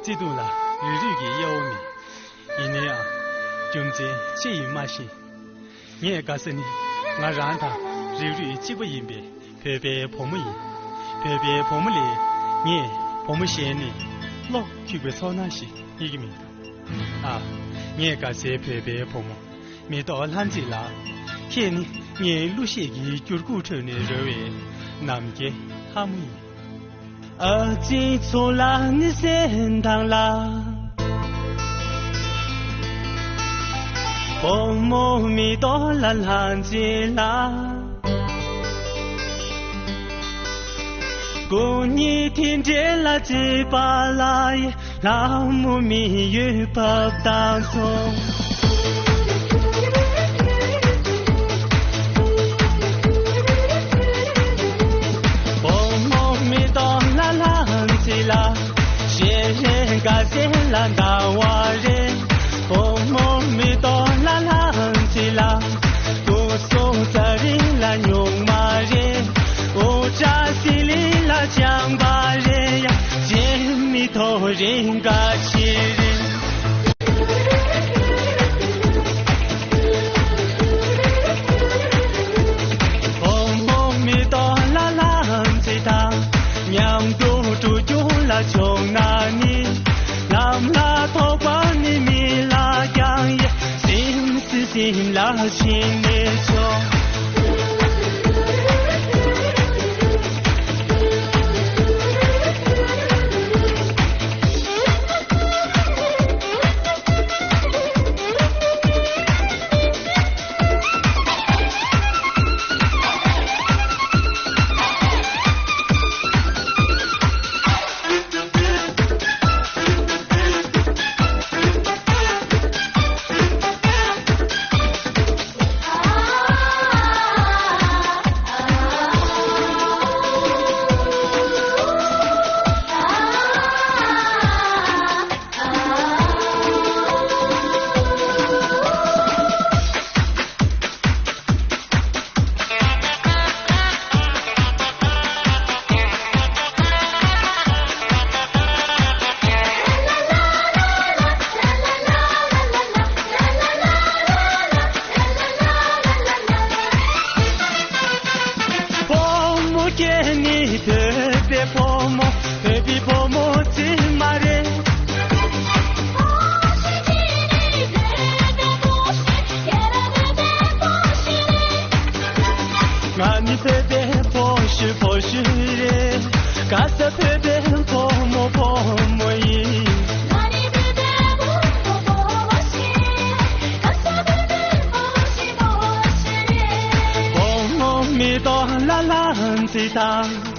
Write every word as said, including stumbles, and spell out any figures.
བརྩེ་དུང་ལ་རིགས་རུས་ཀྱི་དབྱེ་བ་མེད། ཡིན་ནའང་རྒྱུ་མཚན་ཅི་ཡིན་མ་ཤེས། ངས་དགའ་ས་ནི་ང་རང་དང་རིགས་རུས་གཅིག་པ་ཡིན་པའི་བོད་པའི་བུ་མོ་ཡིན། བོད་པའི་བུ་མོ་ལས་ངས་བུ་མོ་གཞན་ནས་བློ་འཁྱུག་པའི་ཚོར་སྣང་ཞིག་རྙེད་ཀྱི་མི་འདུག་ཨ། ངས་དགའ་སའི་བོད་པའི་བུ་མོ། མེ་ཏོག་ལྷ་མཛེས་ལགས། ཁྱེད་ནི་ངའི་གླུ་གཞས་ཀྱི་འགྱུར་ཁུག་ཁྲོད་ནས་རོལ་བའི་ནམ་མཁའི་ལྷ་མོ་ཡིན། ཨ་ཙི་ཚོ་ལ་ནི་སེམས་དང་ལ། བུ་མོ་མེ་ཏོག་ལ་ལྷ་མཛེས་ལགས། སྐུ་ཉིད་དེ་འདྲའི་ལ་བརྩེ་བ་ལ་ཡི། ལྷ་མོ་མི་ཡུལ་བབས་དང་མཚུངས། བུ་མོ་མེ་ཏོག་ལ་ལྷ་མཛེས་ལགས། ཞེས་རེ་དགའ་སེ་ལ་ཟླ་བ་རེ། བུ་མོ་མེ་ཏོག་ལ་ལྷ་མཛེས་ལགས། སྐུ་གཟུགས་རྩ་རི་ལ་སྨྱུག་མ་རེ། དབུ་སྐྲ་སི་ལི་ལ་ལྗང་པ་རེ་ཡ། རྗེ་མི་ཐོ་རེ་འགའ་ཤས་རེ། བུ་མོ་མེ་ཏོག་ལ་ལྷ་མཛེས་དང་། མཉམ་དུ་འགྲོ་རྒྱུ་ལ་བྱུང་ན་ནི། ལམ་ལ་ཐོགས་པ་ནི་མི་ལ་ཀྱང་ཡེ། སེམས་སུ་སེམས་ལ་ཕྱིན་ནས་ཆོག་བུ་མོ་ཁྱེད་ནི་བོད་པའི་བུ་མོ། བོད་པའི་བུ་མོ་ཙི་མ་རེད། ང་ནི་བོད་པའི་བུ་ཤི་བུ་ཤི་རེད། ག་ས་བོད་པའི་བུ་མོ་བུ་མོ་ཡིན། བུ་མོ་མེ་ཏོག་ལ་ལྷ་མཛེས་དང་།